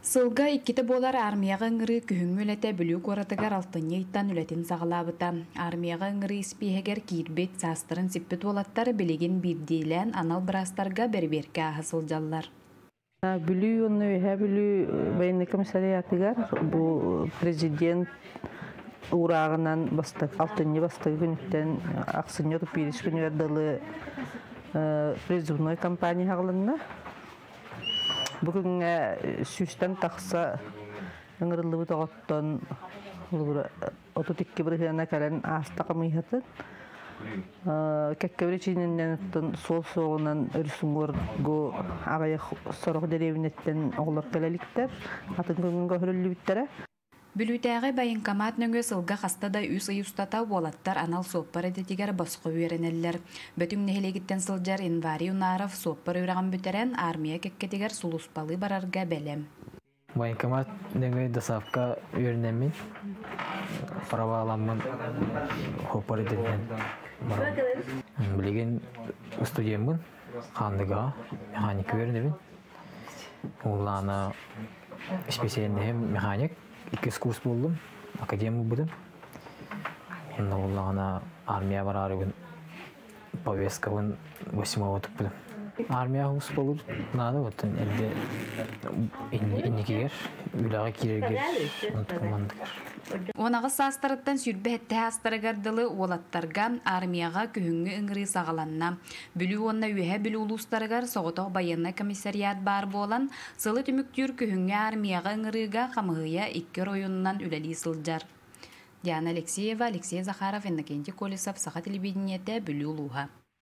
Сылга иккитэ буолар аармыйаҕа ыҥырыы күһүҥҥү үлэтэ Бүлүү куоратыгар алтынньы ыйтан үлэтин саҕалаабыта. Аармыйаҕа ыҥырыы испииһэгэр киирбит, саастарын сиппит уолаттар билигин биирдиилээн анал быраастарга бэрэбиэркэ ааһа сылдьаллар. Бүлүү уонна Үөһээ Бүлүү военнай комиссариатыгар бу президент уурааҕынан бастакы алтынньы бастакы күнүттэн ахсынньы 31 күнүгэр дылы призывной кампания аҕылынна. Бу күҥҥэ сүүстэн тахса ыҥырыллыбыт оҕоттон 32 бырыһыана кэлэн ааста хамыыһатын. Кэккэ биричиинэнэн суол суоҕунан өрүс уҥуоргу аҕыйах сорох дэриэбинэттэн оҕолор кэлэ иликтэр, атын көҥүлгэ көһөрүллүбүттэрэ. Бүлүүтээҕи военкомат нөҥүө сылга хаста да үс ый устата уолаттар анал суоппар идэтигэр босхо үөрэнэллэр. Бөтүҥ нэһилиэгиттэн сылдьар Инварий Унаров суоппар үөрэҕин бүтэрэн, аармыйа кэккэтигэр сулууспалыы барарга бэлэм. Военкомат нөҥүө досаапка үөрэнэммин, праваламмын суоппар идэтинэн барабын. Билигин студеммын, Хаандыгаҕа механика үөрэнэбин. Уоллаана специальноһым механик, иккис курс буоллум, академ ылбытым. Онно буоллаҕына армия бараарыбын повесткабын восьмого туппутум. Армия хос болур наада оттон эрдэ инникигэр үлэҕэ киирэргэр онтукамандыгар. 18 саастарыттан 27 саастарыгар дылы уолаттарга армияҕа күһүҥҥү ыҥырыы саҕаланна. Бүлүү уонна Үөһээ Бүлүү улуустарыгар соҕотох байыаннай комиссариат баар буолан, сылы түмүктүүр күһүҥҥү армияҕа ыҥырыыга хамыыһыйа икки оройуонунан үлэлии сылдьар. Диана Алексеева, Алексей Захаров, Иннокентий Колесов, Саха телевидениетэ, Бүлүү улууһа.